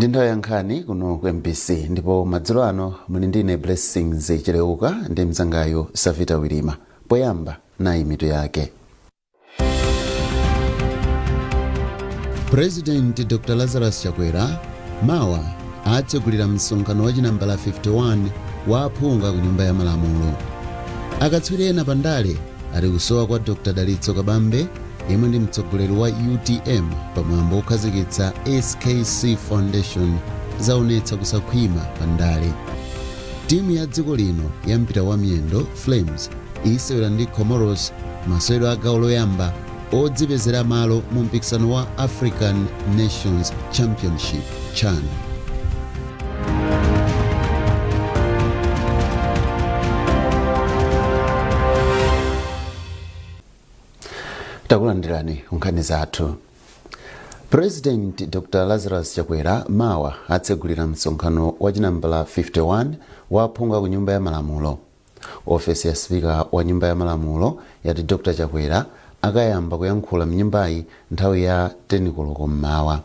Ndi nthawi ya nkhani kuno ku MBC, ndipo madzulo ano muli ndine Blessings Chileuka ndi mzangayo Savita Wilima. Poyamba, nayi mitu yake. President Dr Lazarus Chakwera mawa atsegulira msonkhano wa chinambala 51 wa aphungu ku Nyumba ya Malamulo. Akatswiri ena pandale ati kusowa kwa Dr Dalitso Kabambe, yemwe ndi mtsogoleri wa UTM, pamwambo wokhazikitsa SKC Foundation zaonetsa kusakhwima pandale. Timu ya dziko lino ya mpira wa miyendo, Flames, isewera ndi Comoros masewero a gawo loyamba odzipezera malo mu mpikisano wa African Nations Championship, CHAN. Takulandirani nkhani zathu. President Dr Lazarus Chakwera mawa atsegulira msonkhano wa chinambala 51 wa aphungu ku Nyumba ya Malamulo. Ofesi ya Spika wa Nyumba ya Malamulo yati Dr Chakwera akayamba kuyankhula mnyumbayi nthawi ya 10 koloko mmawa.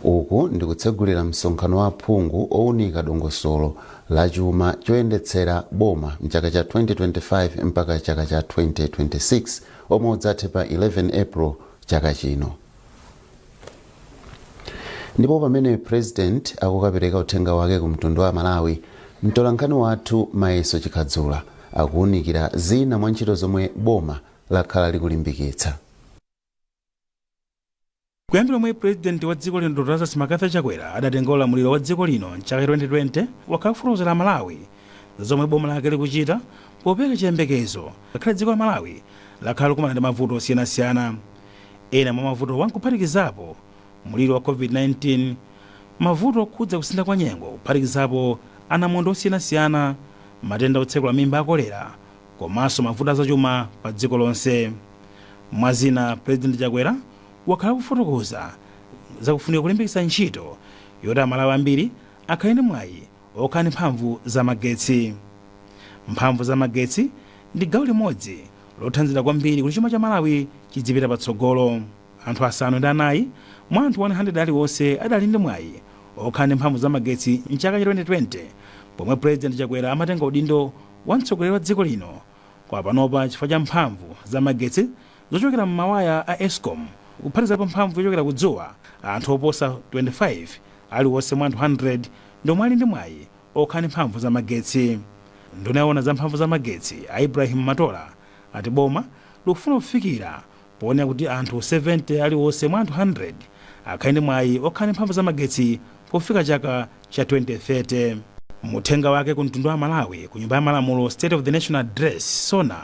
Uku ndikutsegulira msonkhano wa aphungu owunika dongosolo la chuma choyendetsera boma mchaka cha 2025 mpaka chaka cha 2026, omwe udzathe pa 11 April chaka chino. Ndipo pamene President akukapereka uthenga wake ku mtundu wa Malawi, mtolankhani wathu Mayeso Chikhadzula akuwunikira zina mwa ntchito zomwe boma lakhala likulimbikitsa. Kuyambira omwe Purezidenti wa dziko lino Dr Lazarus McCarthy Chakwera adatenga ulamuliro wa dziko lino mchaka 2020, wakhala akufotokozera Malawi za zomwe boma lake likuchita popereka chiyembekezo, ngakhale dziko la Malawi lakhala likumana ndi mavuto osiyanasiyana. Ena mwa mavutowa nkuphatikizapo mliri wa COVID-19, mavuto okhudza kusintha kwa nyengo, kuphatikizapo anamondwe osiyanasiyana, matenda otsekula mimba a kolera, komanso mavuto azachuma pa dziko lonse. Mwazina, Purezidenti Chakwera wakhala akufotokoza zakufunika kulimbikitsa ntchito yoti Amalawi ambiri akhale ndi mwayi okhala ndi mphamvu za magetsi. Mphamvu za magetsi ndi gawo limodzi lothandizira kwambiri kuti chuma cha Malawi chidzipita patsogolo. Anthu 4 mwa anthu 100 aliwonse adali ndi mwayi okhala ndi mphamvu za magetsi mchaka cha 2020, pomwe Purezidenti Chakwera amatenga udindo wa mtsogoleri wa dziko lino. Kwa panopa, chifukwa cha mphamvu za magetsi zochokera m'mawaya a Escom, kuphatikizapo mphamvu yochokera ku dzuwa, anthu oposa 25 aliwonse mwa anthu 100 ndiomwe ali ndi mwayi okhala ndi mphamvu za magetsi. Nduna yoona za mphamvu za magetsi a Ibrahim Matola ati boma likufuna kufikira poonera kuti anthu 70 aliwonse mwa anthu 100 akhale ndi mwayi okhala ndi mphamvu za magetsi pofika chaka cha 2030. Muthenga wake ku mtundu wa Malawi ku Nyumba ya Malamulo, State of the Nation Address, SONA,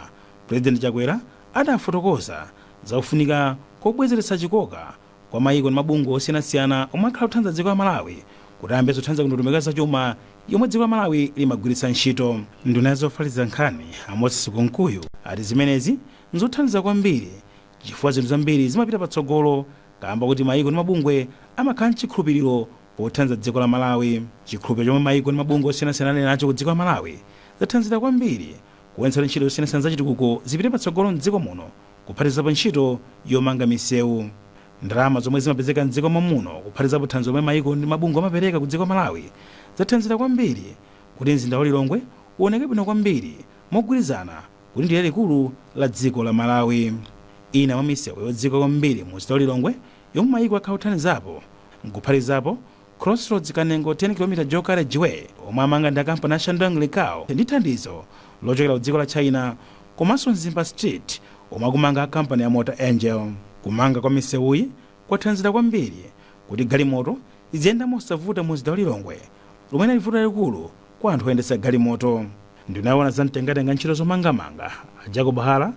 President Chakwera adafotokoza zakufunika kobwezeretsa chikoka kwa mayiko ndi mabungwe osiyanasiyana omwe akhala kuthandiza dziko la Malawi kuti ayambenso kuthandiza ku ndondomeko zachuma yomwe dziko la Malawi limagwiritsa ntchito. Nduna zofalitsa nkhani a Moses Kunkuyu ati zimenezi nzothandiza kwambiri chifukwa zinthu zambiri zimapita patsogolo kamba kuti mayiko ndi mabungwe amakhala mchikhulupiriro pothandiza dziko la Malawi. Chikhulupiriro chomwe mayiko ndi mabungwe osiyanasiyana ali nacho ku dziko la Malawi zathandizira kwambiri kuonetsa kuti ntchito zosiyanasiyana zachitukuko zipite patsogolo mdziko muno, kuphatikizapo ntchito yomanga misewu. Ndalama zomwe zimapezeka mdziko momuno, kuphatikizapo thandizo lomwe mayiko ndi mabungwe amapereka ku dziko la Malawi, zathandizira kwambiri kuti mzinda wa Lilongwe uoneke bwino kwambiri mogwirizana kuti ndi lalikulu la dziko la Malawi. Ina mwa misewu yodziwika kwambiri mu mzinda wa Lilongwe yomwe mayiko akhala kuthandizapo nkuphatikizapo Crossroads Kanengo 10 km dual carriageway, omwe amanga ndi akampani a Shandong Licao ndi thandizo lochokera ku dziko la China, komanso Mzimba Street, omwe akumanga a kampani ya Motor Angel. Kumanga kwa misewuyi kwathandizira kwambiri kuti galimoto iziyenda mosavuta mu mzinda wa Lilongwe, lomwe linali vuto lalikulu kwa anthu oyendetsa galimoto. Nduna yoona za mtengatenga ntchito zomangamanga a Jacob Hara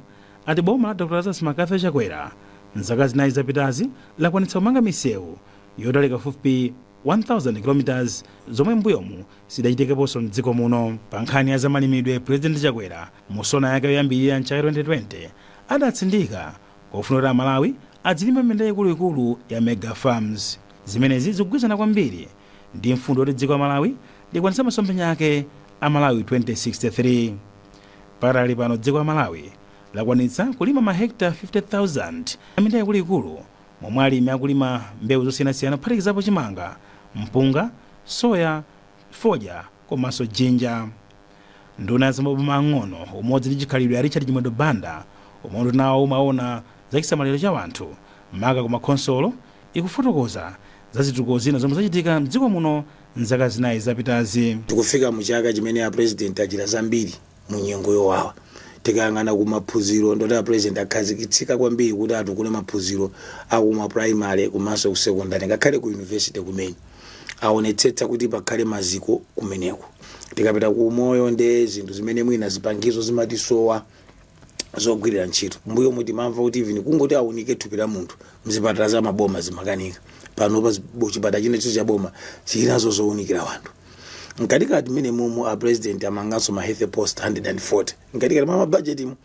ati boma la Dr Lazarus McCarthy Chakwera mzaka 4 zapitazi lakwanitsa kumanga misewu yotalika pafupifupi 1000 km, zomwe mbuyomu sidachitikeponso mdziko muno. Pa nkhani ya zamalimidwe, President Chakwera mu SONA yake yoyambirira mchaka 2020 adatsindika kofuna kuti Amalawi adzilima minda ikuluikulu ya mega farms. Zimenezi zikugwirizana kwambiri ndi mfundo yoti dziko la Malawi likwanitsa masomphenya ake a Malawi 2063. Pakadali pano, dziko la Malawi lakwanitsa kulima mahekita 50,000 a minda ikuluikulu, momwe alimi akulima mbewu zosiyanasiyana kuphatikizapo chimanga, Mpunga, soya, fodya komanso jinja. Nduna ya zamaboma ang'ono, umodzi ndi chikhalidwe, a Richard Chimwendo Banda, omwe undunawo umaona za chisamaliro cha wanthu maka ku makhonsolo, ikufotokoza za zitukuko zina zomwe zachitika mdziko muno mzaka 4 zapitazi. Tikufika mu chaka chimene a President achita zambiri mu nyengo yowawa. Tikayang'ana ku maphunziro, ndoti a President akhazikitsika kwambiri kuti atukule maphunziro akuma primary komanso ku secondary, ngakhale ku university kumene aonetsetsa kuti pakhale maziko kumeneko. Tikapita ku moyo, nde zinthu zimene mwina zipangizo zimatisowa zogwirira ntchito. Mbuyo mutimamva kuti even kungoti aunike thupi la munthu mzipatala za maboma zimakanika. Panopa chipatala china cha boma chilinazo zowunikira wanthu. Mkatikati mmene mumu, a President amanganso ma health post 140 mkatikati mwa mabajeti mu.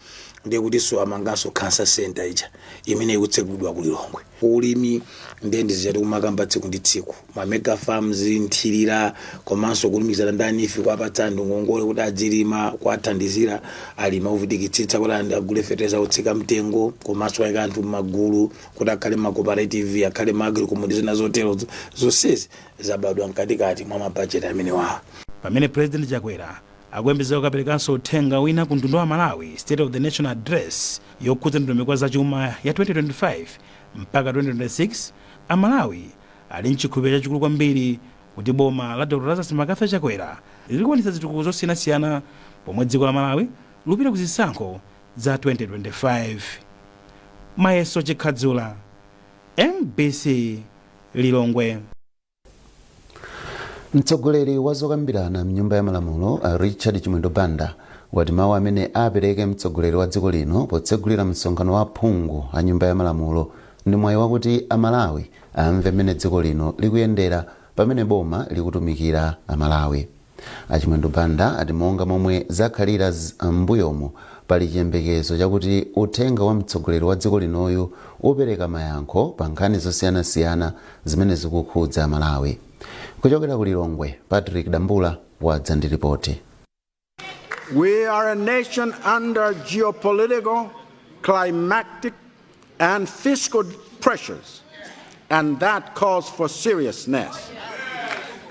Ndiye kutinso amanganso cancer center ija imene ikutsekulidwa ku Lilongwe. Ulimi ndiye ndizijati kumakamba tsiku ndi tsiku, ma mega farms, nthirira, komanso kulumikizana ndi a NEEF, kuwapatsa anthu ngongole kuti adzilima, kuwathandizira alimi ovutikitsitsa kuti agule fetereza otsika mtengo, komanso ayika anthu m'magulu kuti akhale ma cooperative, akhale ma agricom ndi zina zotero. Zonsezi zabadwa mkatikati mwa mabajeti amene wawa. Pamene President Chakwera akuyembekeza kukaperekanso uthenga wina ku mtundu wa Malawi, State of the Nation Address yokhudza ndondomeko zachuma ya 2025 mpaka 2026, Amalawi ali mchikhulupiriro chachikulu kwambiri kuti boma la Dr Lazarus McCarthy Chakwera likuonetsa zitukuko zosiyanasiyana pomwe dziko la Malawi lupita ku zisankho za 2025. Mayeso Chikhadzula, MBC, Lilongwe. Mtsogoleri wa zokambirana mnyumba ya malamulo, a Richard Chimwendo Banda, wati mawu amene apereke mtsogoleri wa dziko lino potsegulira msonkhano wa phungu a nyumba ya malamulo ndi mwayi wakuti Amalawi amve mmene dziko lino likuyendera pamene boma likutumikira Amalawi. Achimwendo Banda ati monga momwe zakhalira m'mbuyomo, pali chiyembekezo chakuti uthenga wa mtsogoleri wa dziko linoyu upereka mayankho pa nkhani zosiyanasiyana zimene zikukhudza Amalawi. Kuchokera ku Lilongwe, Patrick Dambula wadza ndi ripoti. We are a nation under geopolitical, climatic, and fiscal pressures, and that calls for seriousness.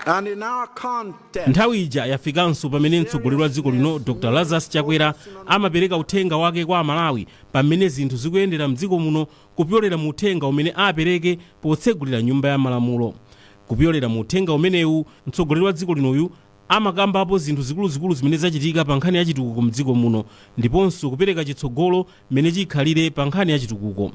And in our context, Nthawi ija yafikanso pamene mtsogoleri wa dziko lino, Dr Lazarus Chakwera, amapereka uthenga wake kwa Amalawi pamene zinthu zikuyendera mdziko muno, kupyolera mu uthenga umene apereke potsegulira nyumba ya malamulo. Kupyolera mu uthenga umenewu, mtsogoleri wa dziko linoyu amakambapo zinthu zikuluzikulu zimene zachitika pa nkhani ya chitukuko mdziko muno, ndiponso kupereka chitsogolo mmene chikhalire pa nkhani ya chitukuko.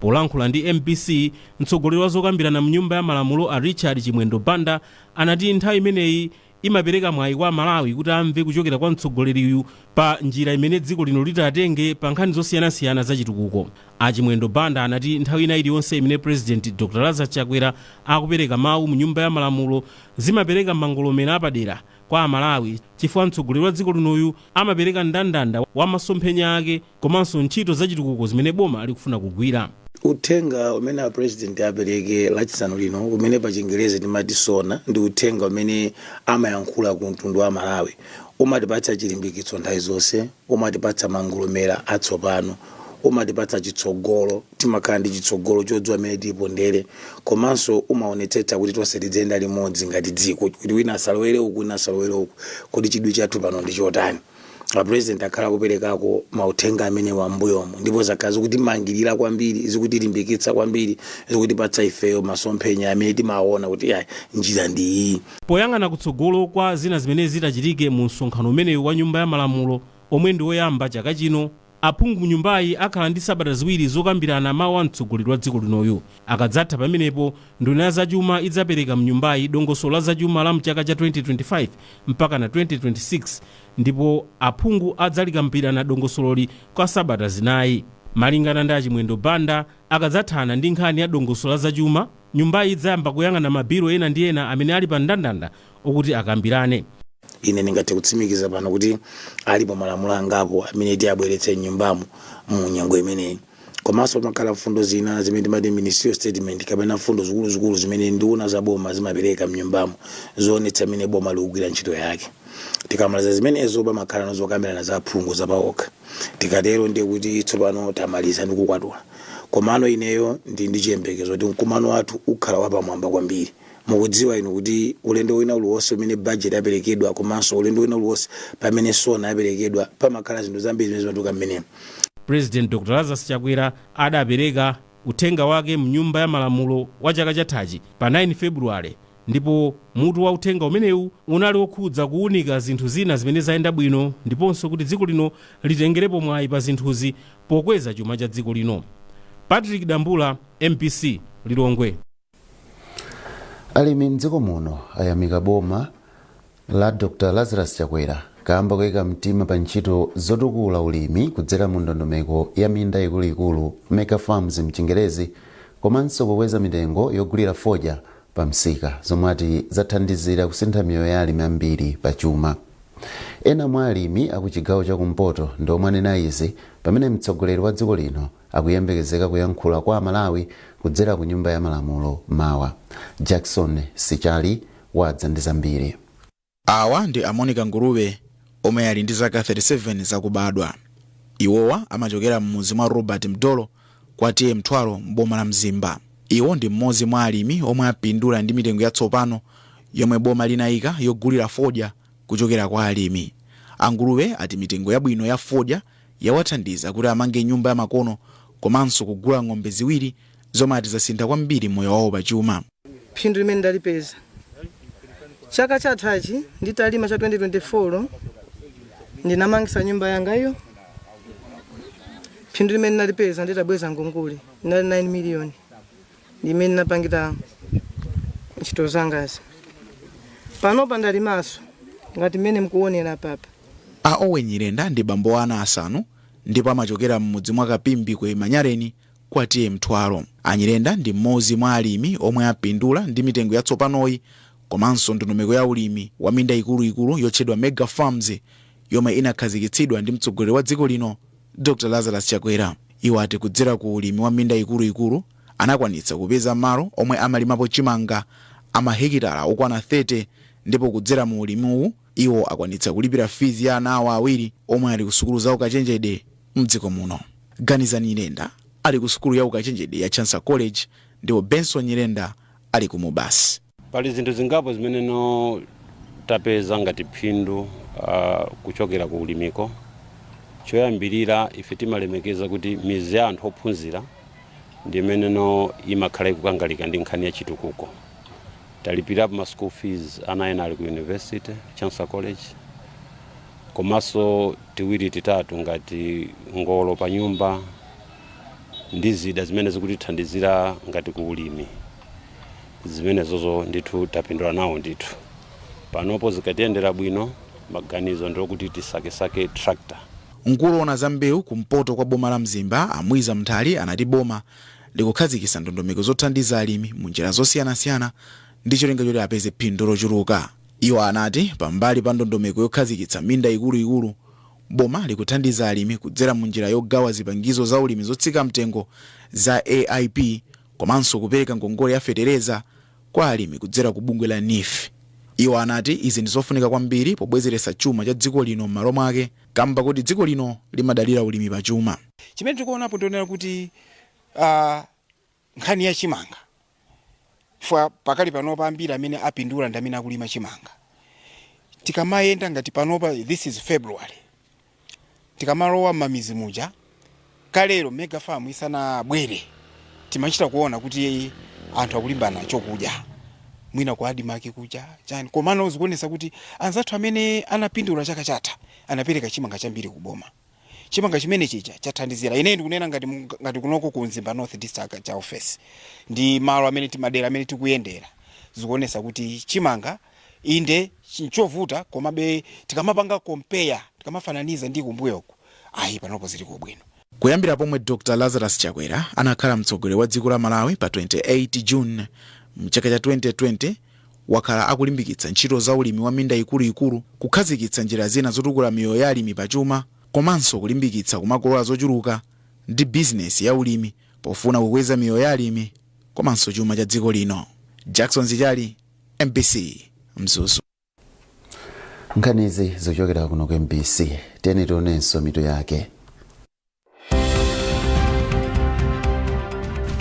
Polankhula ndi MBC, mtsogoleri wa zokambirana mnyumba ya malamulo, a Richard Chimwendo Banda, anati nthawi imeneyi imapereka mwayi kwa Amalawi kuti amve kuchokera kwa mtsogoleriyu pa njira imene dziko lino litatenge pa nkhani zosiyanasiyana za chitukuko. Achimwendo Banda anati nthawi ina iliyonse imene President Dr Lazarus Chakwera akupereka mawu mu nyumba ya malamulo, zimapereka mangolomera apadera kwa Amalawi, chifukwa mtsogoleri wa dziko linoyu amapereka mndandanda wa masomphenya ake komanso ntchito zachitukuko zimene boma likufuna kugwira. Uthenga umene a President apereke Lachisanu lino, umene pa Chingerezi timati SONA, ndi uthenga umene amayankhula ku mtundu wa Malawi. Umatipatsa chilimbikitso nthawi zonse, umatipatsa mangolomera atsopano, umatipatsa chitsogolo, timakhala ndi chitsogolo chodziwa amene tilipondere, komanso umaonetsetsa kuti tonse tidziyenda limodzi ngati dziko, kuti wina asalowere uku, wina asalowere uku, kuti chidwi chathu pano ndi chotani. A President akhala kuperekako mauthenga amene wambuyomo, ndipo zakhala zikutimangirira kwambiri, zikutilimbikitsa kwambiri, zikutipatsa ifeyo masomphenya amene timaona kuti yayi, njira ndi iyi. Poyang'ana kutsogolo kwa zina zimene zitachitike mu msonkhano umenewu wa nyumba ya malamulo omwe ndi woyamba chaka chino, aphungu mu nyumbayi akhala ndi sabata 2 zokambirana mawu a mtsogoleri wa dziko linoyu. Akadzatha pamenepo, nduna ya zachuma idzapereka mnyumbayi dongosolo la zachuma la mchaka cha 2025 mpaka na 2026, ndipo aphungu adzalikambirana dongosololi kwa sabata 4. Malingana ndi Achimwendo Banda, akadzathana ndi nkhani ya dongosolo la zachuma, nyumbayi idzayamba kuyang'ana mabilo ena ndi ena amene ali pa mndandanda okuti akambirane. Ine ndingathe kutsimikiza pano kuti alipo malamulo angapo amene tiyabweretse mnyumbamo mu nyengo imeneyi, komanso pamakhala mfundo zina zimene timati ministerial statement, kapena mfundo zikuluzikulu zimene nduna za boma zimapereka mnyumbamo zoonetsa imene boma likugwira ntchito yake. Tikamaliza zimenezo, pamakhala zokambirana za aphungu zapaokha. Tikatero ndiye kuti tsopano tamaliza ndi kukwatula. Komano ineyo ndi chiyembekezo kuti mkumano wathu ukhala wapamwamba kwambiri. Mukudziwa inu kuti ulendo wina uliwonse umene budget yaperekedwa komanso ulendo wina uliwonse pamene SONA yaperekedwa, pamakhala zinthu zambiri zimene zimatuka mmenemo. President Dr Lazarus Chakwera adapereka uthenga wake mnyumba ya malamulo wa chaka chathachi pa 9 Februwale, ndipo mutu wa uthenga umenewu unali wokhudza kuwunika zinthu zina zimene zayenda bwino ndiponso kuti dziko lino litengerepo mwayi pa zinthuzi pokweza chuma cha dziko lino. Patrick Dambula, MBC, Lilongwe. Alimi mdziko muno ayamika boma la Dr Lazarus Chakwera kamba kuyika mtima pa ntchito zotukula ulimi kudzera mu ndondomeko ya minda ikuluikulu, mega farms mchingerezi, komanso kukweza mitengo yogulira fodya pa msika, zomwe ati zathandizira kusintha miyoyo ya alimi ambiri pa chuma. Ena mwa alimi aku chigawo chakumpoto ndi omwe anena izi pamene mtsogoleri wa dziko lino akuyembekezeka kuyankhula kwa Amalawi kudzera ku Nyumba ya Malamulo mawa. Jackson Sichali wadza ndi zambiri. Awa ndi a Monica Ngulube omwe ali ndi zaka 37 zakubadwa. Iwowa amachokera m'mudzi mwa Robert Mdolo kwa T/A Mthwalo m'boma la Mzimba. Iwo ndi mmodzi mwa alimi omwe apindula ndi mitengo yatsopano yomwe boma linayika yogulira fodya kuchokera kwa alimi. Angulube ati mitengo yabwino ya fodya yawathandiza kuti amange nyumba ya makono komanso kugula ng'ombe ziwiri, zomwe ati zasintha kwambiri moyo wawo pachuma. Phindu limene ndalipeza chaka chathachi nditalima cha 2024, ndinamangisa nyumba yangayo. Phindu limene ndalipeza nditabweza ngongole inali 9 miliyoni, ndimene ndinapangira ntchito zangazi. Panopa ndalimaso ngati mmene mukuonera papa. A Owen Nyirenda ndi bambo wa ana asanu ndipo amachokera m'mudzi mwa Kapimbi ku Manyareni kwa T/A Mthwalo. Anyirenda ndi mmodzi mwa alimi omwe apindula ndi mitengo yatsopanoyi komanso ndondomeko ya ulimi wa minda ikuluikulu yotchedwa mega farms, yomwe inakhazikitsidwa ndi mtsogoleri wa dziko lino Dr Lazarus Chakwera. Iwo ati kudzera ku ulimi wa minda ikuluikulu anakwanitsa kupeza malo omwe amalimapo chimanga amahekitala okwana 30, ndipo kudzera mu ulimiwu iwo akwanitsa kulipira fizi ya ana awo awiri omwe ali ku sukulu za ukachenjede mdziko muno. Ganizani Nyirenda ali ku sukulu ya ukachenjede ya Chancellor College ndipo Benson Nyirenda ali ku MUBAS. Pali zinthu zingapo zimene no tapeza ngati phindu kuchokera ku ulimiko. Choyambirira, ife timalemekeza kuti mizi ya anthu ophunzira ndi imene no imakhala ikukangalika ndi nkhani ya chitukuko. Talipirapo ma school fees, ana ena ali ku university, Chancellor College, komanso tiwiri titatu ngati ngolo pa nyumba ndi zida zimene zikutithandizira ngati ku ulimi. Zimenezozo ndithu tapindula nawo ndithu. Panopo zikatiyendera bwino, maganizo ndiokuti tisakesake tractor. Mkulu woona za mbewu kumpoto kwa boma la Mzimba, Amwiza Mthali, anati boma likukhazikitsa ndondomeko zothandiza alimi mu njira zosiyanasiyana ndi cholinga choti apeze phindu lochuluka. Iwo anati pambali pa ndondomeko yokhazikitsa minda ikuluikulu, boma likuthandiza alimi kudzera mu njira yogawa zipangizo za ulimi zotsika mtengo za AIP komanso kupereka ngongole ya fetereza kwa alimi kudzera ku bungwe la NEEF. Iwo anati izi ndi zofunika kwambiri pobwezeretsa chuma cha dziko lino m'malo mwake, kamba kuti dziko lino limadalira ulimi pa chuma. Chimene tikuonapo, ndionera kuti nkhani ya chimanga, chifukwa pakali panopa ambiri amene apindula ndi amene akulima chimanga. Tikamayenda ngati panopa, this is February, tikamalowa m'mamizi muja, kalero mega farm isanabwere timachita kuona kuti anthu akulimbana chokudya, mwina ku ADMARC kuja chani. Komano zikuonesa kuti anzathu amene anapindula chaka chatha anapereka chimanga chambiri kuboma. Chimanga chimene chija chathandizira. Ine ndikunena ngati kunoko ku Mzimba North District cha office ndi malo amene timadera amene tikuyendera, zikuonesa kuti chimanga inde nchovuta, komabe tikamapanga compare, tikamafananiza ndi kumbuyoko, ayi, panopo ziliko bwino. Kuyambira pomwe Dr Lazarus Chakwera anakhala mtsogoleri wa dziko la Malawi pa 28 June mchaka cha 2020, wakhala akulimbikitsa ntchito za ulimi wa minda ikuluikulu, kukhazikitsa njira zina zotukula miyoyo ya alimi pachuma, komanso kulimbikitsa kumakolola zochuluka ndi bizinesi ya ulimi pofuna kukweza miyoyo ya alimi komanso chuma cha dziko lino. Jackson Zichali, MBC, Mzuzu. Nkhanizi zikuchokera kuno ku MBC. Tiyeni tionenso mitu yake.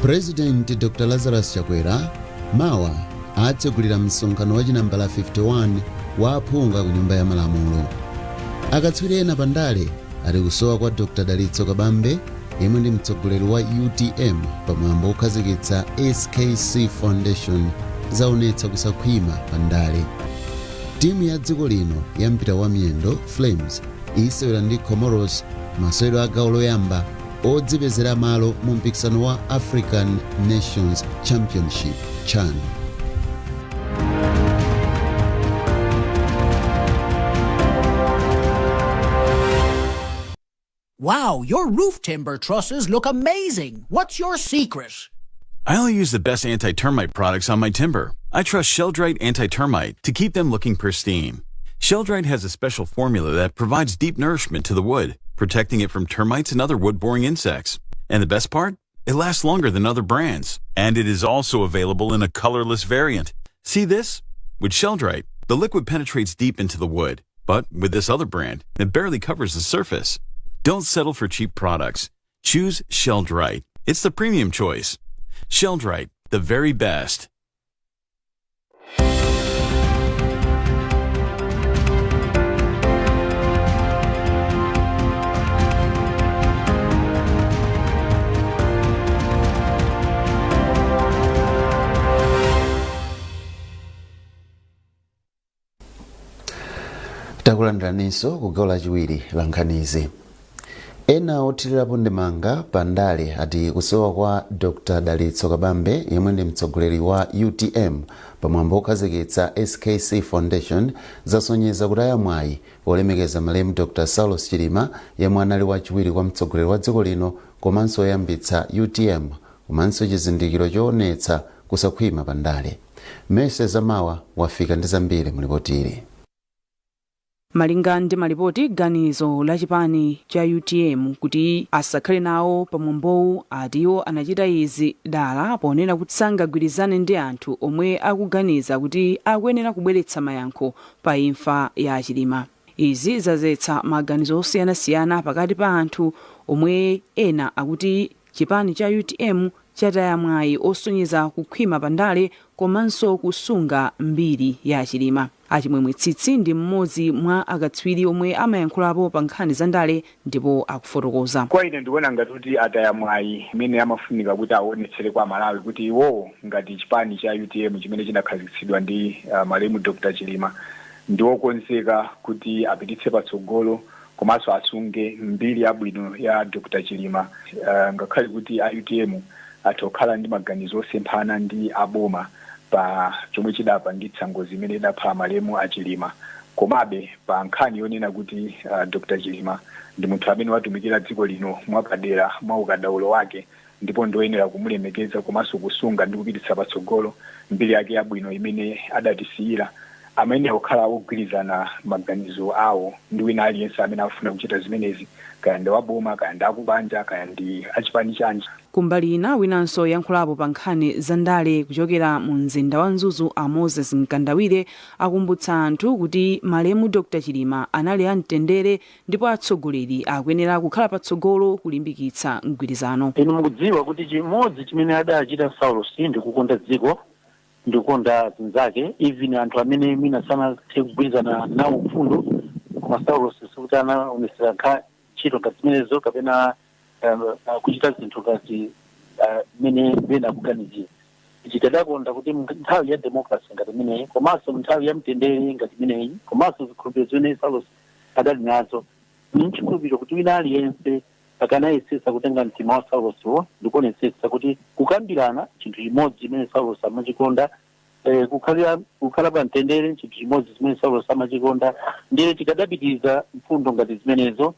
President Dr Lazarus Chakwera mawa Atsegulira msonkhano wa chinambala 51 wa aphungu ku Nyumba ya Malamulo. Akatswiri ena pandale ati kusowa kwa Dr Dalitso Kabambe, yemwe ndi mtsogoleri wa UTM, pamwambo wokhazikitsa SKC Foundation zaonetsa kusakhwima pandale. Timu ya dziko lino ya mpira wa miyendo, Flames, isewera ndi Comoros masewero a gawo loyamba odzipezera malo mu mpikisano wa African Nations Championship, CHAN. Wow, your roof timber trusses look amazing. What's your secret? I only use the best anti termite products on my timber. I trust Sheldrite Anti Termite to keep them looking pristine. Sheldrite has a special formula that provides deep nourishment to the wood, protecting it from termites and other wood boring insects. And the best part? It lasts longer than other brands. And it is also available in a colorless variant. See this? With Sheldrite, the liquid penetrates deep into the wood, but with this other brand, it barely covers the surface. Don't settle for cheap products. Choose Sheldrite. It's the premium choice. Sheldrite, the very best. Takulandiraninso ku gawo lachiwiri la nkhanizi. Ena othirirapo ndemanga pa ndale ati kusowa kwa Dr Dalitso Kabambe, yemwe ndi mtsogoleri wa UTM, pamwambo wokhazikitsa SKC Foundation zasonyeza kutaya mwayi wolemekeza malemu Dr Saulos Chilima, yemwe anali wachiwiri kwa mtsogoleri wa dziko lino komanso woyambitsa UTM, komanso chizindikiro choonetsa kusakhwima pa ndale. Mese Zamawa wafika ndi zambiri mulipotili. Malinga ndi malipoti, ganizo la chipani cha UTM kuti asakhale nawo pamwambowu, ati iwo anachita izi dala ponena kuti sangagwirizane ndi anthu omwe akuganiza kuti akuyenera kubweretsa mayankho pa imfa ya Chilima. Izi zadzetsa maganizo osiyanasiyana pakati pa anthu, omwe ena akuti chipani cha UTM chataya mwayi osonyeza kukhwima pandale komanso kusunga mbiri ya Chilima. Achimwemwe Tsitsi ndi mmodzi mwa akatswiri omwe amayankhulapo pa nkhani za ndale ndipo akufotokoza. Kwa ine ndikuona ngati kuti ataya mwayi imene amafunika kuti aonetsere kwa Malawi kuti iwowo ngati chipani cha UTM chimene chinakhazikitsidwa ndi malemu Dr Chilima ndiwokonzeka kuti apititse patsogolo komanso asunge mbiri yabwino ya Dr Chilima, ngakhale kuti a UTM atha kukhala ndi maganizo osemphana ndi aboma pa chomwe chidapangitsa ngozi imene idapha malemu a Chilima, komabe pa nkhani yonena kuti Dr Chilima ndi munthu amene watumikira dziko lino mwapadera mwa ukadaulo wake ndipo ndoyenera kumulemekeza komanso kusunga ndi kupititsa patsogolo mbiri yake yabwino imene adatisiyira, amene kukhala ogwirizana maganizo awo ndi wina aliyense amene afuna kuchita zimenezi, kaya ndi waboma, kaya ndi akubanja, kaya ndi achipani chanji. Kumbali ina, winanso yankhulapo pa nkhani za ndale kuchokera mu mzinda wa Mzuzu, a Moses Mkandawire, akumbutsa anthu kuti malemu Dr Chilima anali amtendere ndipo atsogoleri akuyenera kukhala patsogolo kulimbikitsa mgwirizano. Inu mukudziwa kuti chimodzi chimene adachita Saulos ndi kukonda dziko, ndikukonda zinzake, even anthu amene mwina sanathe kugwirizana nawo mfundo, koma Saulos sikuti anaonesera ntchito ngati zimenezo kapena kuchita zinthu ngati mmene ena akuganizira. Tikadakonda kuti nthawi ya democracy ngati imeneyi, komanso nthawi ya mtendere ngati imeneyi, komanso zikhulupiriro zimene Saulos adali nazo, ni nchikhulupiriro kuti wina aliyense akanayesetsa kutenga mtima wa Saulosiwo ndikuonetsetsa kuti kukambirana chinthu chimodzi chimene Saulos amachikonda, kukhala pa mtendere chinthu chimodzi chimene Saulos amachikonda, ndiye tikadapitiriza mfundo ngati zimenezo.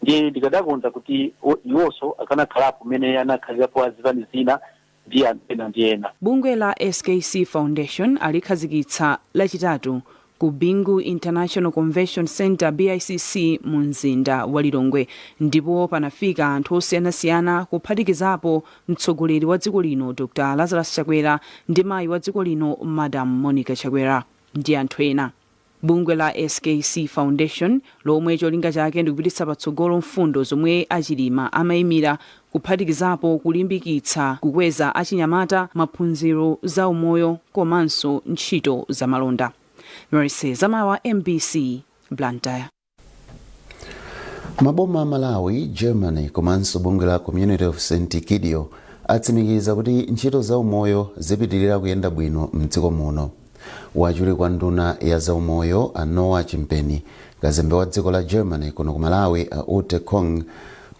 Ndiye ndikadakonda kuti iwonso akanakhalapo mmene anakhalirapo azipani zina ndi anthu ena ndi ena. Bungwe la SKC Foundation alikhazikitsa Lachitatu ku Bingu International Convention Center, BICC, mu mzinda wa Lilongwe, ndipo panafika anthu osiyanasiyana kuphatikizapo mtsogoleri wa dziko lino Dr Lazarus Chakwera ndi mayi wa dziko lino Madam Monica Chakwera ndi anthu ena. Bungwe la SKC Foundation, lomwe cholinga chake ndikupititsa patsogolo mfundo zomwe aChilima amayimira, kuphatikizapo kulimbikitsa kukweza achinyamata, maphunziro, za umoyo komanso ntchito zamalonda. Mercy Zamawa, MBC, Blantyre. Maboma a Malawi, Germany komanso bungwe la Community of St Egidio atsimikiza kuti ntchito za umoyo zipitirira kuyenda bwino mdziko muno. Wachiwiri kwa nduna ya zaumoyo a Noah Chimpeni, kazembe wa dziko la Germany kuno ku Malawi a Ute Kong,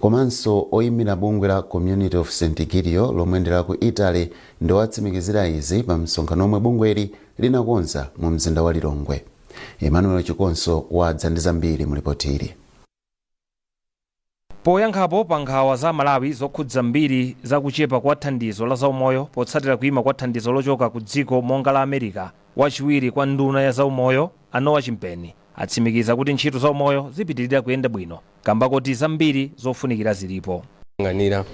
komanso oyimira bungwe la Community of St Egidio lomwe ndi la ku Italy ndiwatsimikizira izi pa msonkhano omwe bungweli linakonza mu mzinda wa Lilongwe. Emmanuel Chikonso wadza ndi zambiri mu ripoti ili. Poyankhapo pa nkhawa za Malawi zokhudza mbiri za kuchepa kwa thandizo la zaumoyo potsatira kuima kwa thandizo lochoka ku dziko monga la America, wachiwiri kwa nduna ya zaumoyo a Noah Chimpeni atsimikiza kuti ntchito zaumoyo zipitirira kuyenda bwino kamba koti zambiri zofunikira zilipo. Ng'anira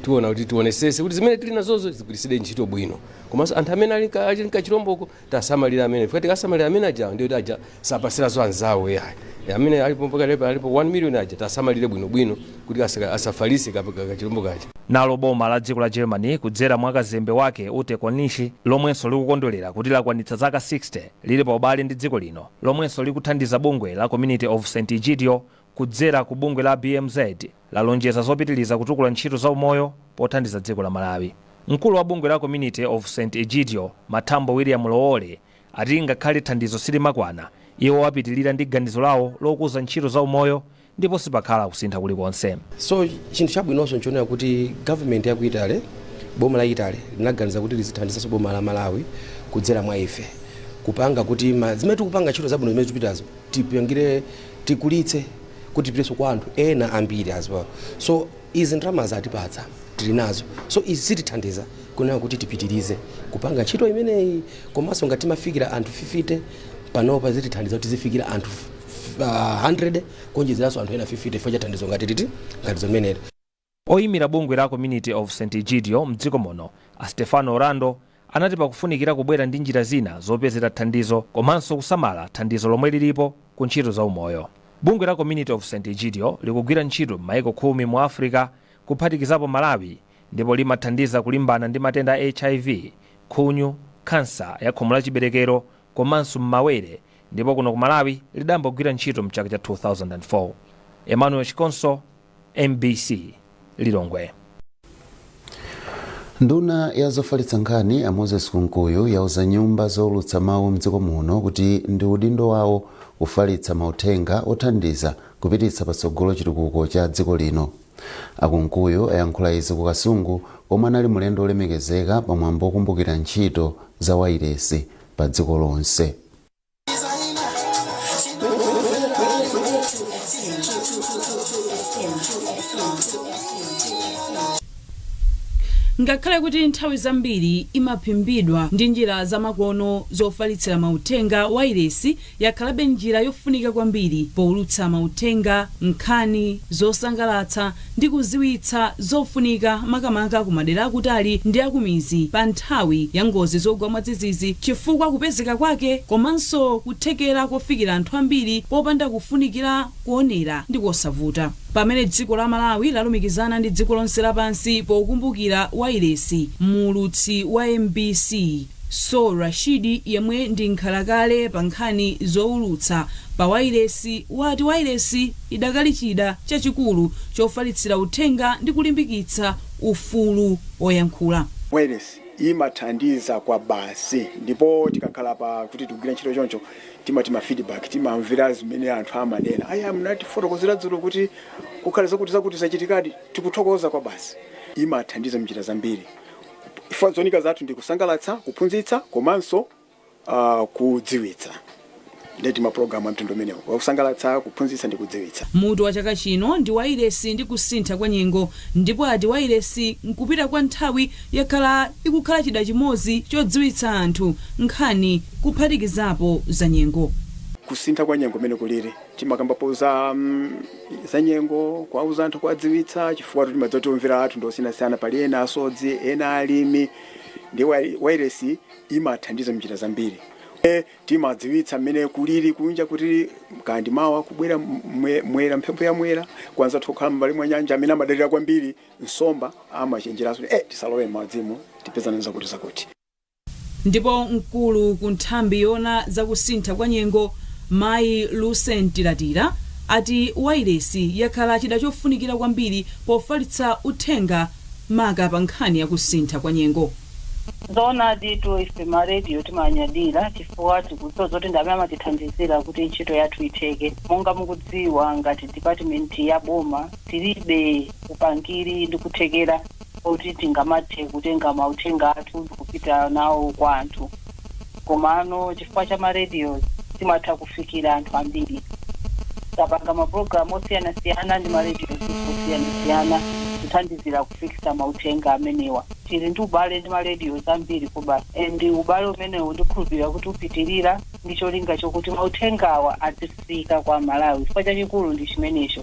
tiona kuti tionesese kuti zimene tili nazozo zigwiritsidwe ntchito bwino, komanso anthu amene ali nkachilomboko tasamalira amene fika tikasamalira amene aja, ndiyo aja sapasiranso anzawo yayi. Amene alipo mpaka alipo 1 million aja tasamalire bwinobwino kuti asafalise kachilombo kaja. Nalo boma la dziko la Germany kudzera mwa kazembe wake Ute Konishi, lomwenso likukondwerera kuti lakwanitsa zaka 60 lili pa ubale ndi dziko lino, lomwenso likuthandiza bungwe la Community of St Egidio kudzera ku bungwe la BMZ, lalonjeza zopitiliza kutukula ntchito za umoyo pothandiza dziko la Malawi. Mkulu wa bungwe la Community of St Egidio, Mathambo William Lowole, ati ngakhale thandizo silimakwana, iwo apitilira ndi ganizo lawo lokuza ntchito za umoyo ndipo sipakhala kusintha kulikonse. So chinthu chabwinonso nchionera kuti government ya ku Italy, boma la Italy, linaganiza kuti lizithandizanso boma la Malawi kudzera mwa ife, kupanga kuti zimene tikupanga, ntchito zabwino zimene tikupitazo, tipangire, tikulitse kuti tipitenso kwa anthu ena ambiri as well. So izi ndalama zatipatsa tili nazo, so izi zitithandiza kunena kuti tipitirize kupanga ntchito imeneyi. Komanso ngati timafikira anthu 50 panopa, zitithandiza kuti tizifikira anthu 100, kuonjezeranso anthu ena 50 chifukwa cha thandizo ngati titi ngati zimeneli. Oyimira bungwe la Community of St Egidio mdziko muno a Stefano Orlando anati pakufunikira kubwera ndi njira zina zopezera thandizo komanso kusamala thandizo lomwe lilipo ku ntchito za umoyo. Bungwe la Community of St Egidio likugwira ntchito m'mayiko 10 mu Africa, kuphatikizapo Malawi, ndipo limathandiza kulimbana ndi matenda a HIV, khunyu, khansa ya khomo la chiberekero komanso mmawere, ndipo kuno ku Malawi lidambogwira ntchito mchaka cha 2004. Emmanuel Chikonso, MBC, Lilongwe. Nduna ya zofalitsa nkhani a Moses Kunkuyu yauza nyumba zowulutsa mawu mdziko muno kuti ndi udindo wawo kufalitsa mauthenga othandiza kupititsa patsogolo chitukuko cha dziko lino. Akunkuyu ayankhula izi ku Kasungu komwe anali mlendo olemekezeka pamwambo okumbukira ntchito za wailesi pa dziko lonse. Ngakhale kuti nthawi zambiri imaphimbidwa ndi njira zamakono zofalitsira mauthenga, wailesi yakhalabe njira yofunika kwambiri powulutsa mauthenga, nkhani zosangalatsa ndi kuziwitsa zofunika, makamaka ku madera akutali ndi akumizi pa nthawi ya ngozi zogwa mwadzidzidzi, chifukwa kupezeka kwake komanso kuthekera kofikira anthu ambiri popanda kufunikira kuonera ndi kosavuta. Pamene dziko la Malawi lalumikizana ndi dziko lonse lapansi pokumbukira wailesi, muulutsi wa MBC So Rashidi, yemwe ndi nkhalakale pa nkhani zowulutsa pa wailesi, wati wailesi idakali chida chachikulu chofalitsira uthenga ndi kulimbikitsa ufulu oyankhula. Wailesi imathandiza kwa basi, ndipo tikakhala pa kuti tikugwira ntchito choncho, timati ma feedback, timamvera zimene anthu amanena: "Aya, mnatifotokozera dzulo kuti kukhala zakuti zakuti zachitikadi, tikuthokoza kwa basi." Imathandiza mnjira zambiri. Ifa zolinga zathu ndi kusangalatsa, kuphunzitsa komanso kudziwitsa. Ndeti mapulogalamu a mtundu umenewo wakusangalatsa, kuphunzitsa ndi kudziwitsa. Mutu wa chaka chino ndi "Wailesi ndi kusintha kwa nyengo", ndipo ati wailesi nkupita kwa nthawi yakhala ikukhala chida chimodzi chodziwitsa anthu nkhani, kuphatikizapo za nyengo. Kusintha kwa nyengo imene kulili, timakambapo za nyengo, kuwauza anthu, kuwadziwitsa, chifukwa timadziwa kuti omvera athu ndi osiyanasiyana. Pali ena asodzi, ena alimi, ndi wailesi imathandiza mnjira zambiri. Timadziwitsa mmene kulili kunja kuti kandi mawa kubwera mwera, mphepo ya mwera. Kwanza tokhala m'mbali mwa nyanja, amene amadalira kwambiri nsomba amachenjeranso, tisalowe m'madzimo, tipezane zakuti zakuti. Ndipo mkulu ku nthambi yoona zakusintha kwa nyengo, mayi Lucent Tilatira, ati wailesi yakhala chida chofunikira kwambiri pofalitsa uthenga, maka pa nkhani yakusintha kwa nyengo. Zoonadi tu, ife ma radio timanyadira chifukwa tikudziwa zoti ndi amene amatithandizira kuti ntchito yathu itheke. Monga mukudziwa, ngati department ya boma tilibe upangiri ndi kuthekera kuti tingamathe kutenga mauthenga athu ndikupita nawo kwa anthu, komano chifukwa cha ma radio timatha kufikira anthu ambiri. Tapanga mapulogalamu osiyanasiyana ndi ma radio osiyanasiyana kuthandizira kufikisa mauthenga amenewa. Tili ndi ubale ndi ma radio ambiri kuba, and ubale umenewu ndikhulupirira kuti upitirira ndi cholinga chokuti mauthengawa azifika kwa Malawi, chifukwa chachikulu ndi chimenecho.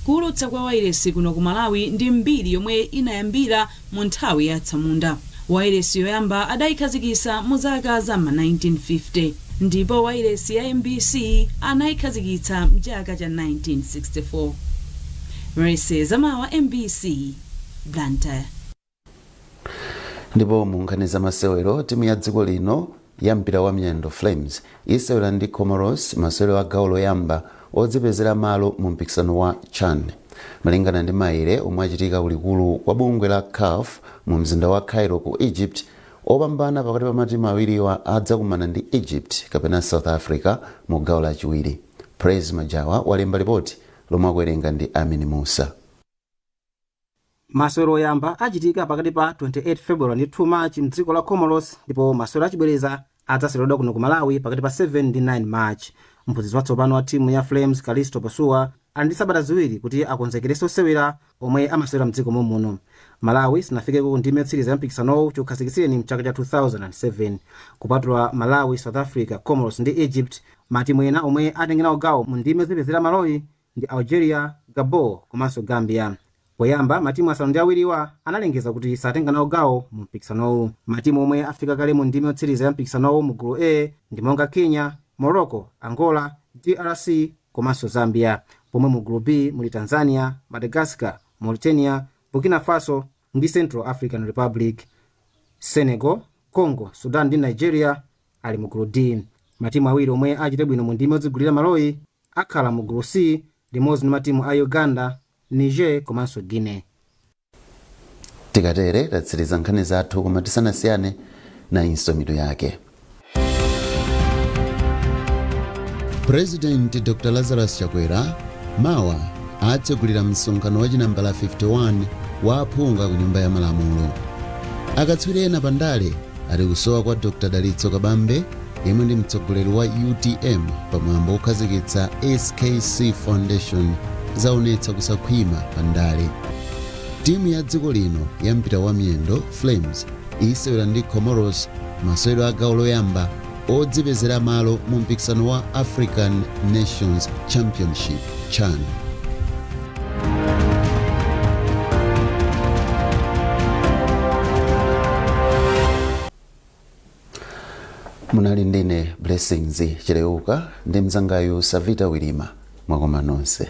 Kuwulutsa kwa wailesi kuno ku Malawi ndi mbiri yomwe inayambira mu nthawi ya atsamunda. Wailesi yoyamba adayikhazikitsa mu zaka za ma 1950, ndipo wailesi ya MBC anayikhazikitsa mchaka cha 1964. Mercy Zamawa, MBC, Blantyre. Ndipo mu nkhani za masewero, timu ya dziko lino ya mpira wa miyendo, Flames, isewera ndi Comoros masewero a gawo loyamba odzipezera malo mu mpikisano wa CHAN. Malingana ndi maere omwe achitika kulikulu kwa bungwe la CAF mu mzinda wa Cairo ku Egypt, opambana pakati pa matimu awiriwa adzakumana ndi Egypt kapena South Africa mu gawo lachiwiri. Praise Majawa walemba ripoti lomwe akuwerenga ndi Amin Musa. Masewero oyamba achitika pakati pa 28 February ndi 2 March mdziko la Comoros, ndipo masewero achibwereza adzaseweredwa kuno ku Malawi pakati pa 7 ndi 9 March. Mphunzitsi watsopano wa timu ya Flames, Calisto Pasuwa, ali ndi sabata 2 kuti akonzekerenso osewera omwe amasewera mdziko momuno. Malawi sinafikeko ku ndime yotsiriza ya mpikisanowu chikhazikitsireni mchaka cha 2007. Kupatula Malawi, South Africa, Comoros ndi Egypt, matimu ena omwe atengenawo gawo mu ndime zopezera maloyi ndi Algeria, Gabon komanso Gambia. Poyamba matimu asanu ndi awiriwa analengeza kuti satenga nawo gawo mu mpikisanowu. Matimu omwe afika kale mu ndime yotsiriza ya mpikisanowu mu gulu A ndi monga Kenya, Morocco, Angola, DRC komanso Zambia, pomwe mu gulu B muli Tanzania, Madagascar, Mauritania, Burkina Faso ndi Central African Republic. Senegal, Congo, Sudan ndi Nigeria ali mu gulu D. Matimu awiri omwe achite bwino mu ndime yodzigulira maloyi akhala mu gulu C limodzi ndi matimu a Uganda, Niger komanso Guinea. Tikatere tatsiriza nkhani zathu, koma tisanasiyane, nayinso mitu yake. President Dr Lazarus Chakwera mawa atsegulira msonkhano wa chinambala 51 wa aphungu ku Nyumba ya Malamulo. Akatswiri ena pandale ati kusowa kwa Dr Dalitso Kabambe, yemwe ndi mtsogoleri wa UTM, pamwambo wokhazikitsa SKC Foundation zaonetsa kusakhwima pandale. Timu ya dziko lino ya mpira wa miyendo, Flames, isewera ndi Comoros masewero a gawo loyamba odzipezera malo mu mpikisano wa African Nations Championship, CHAN. Munali ndine Blessings Chileuka ndi mzangayu Savita Wilima. Mwakoma nonse.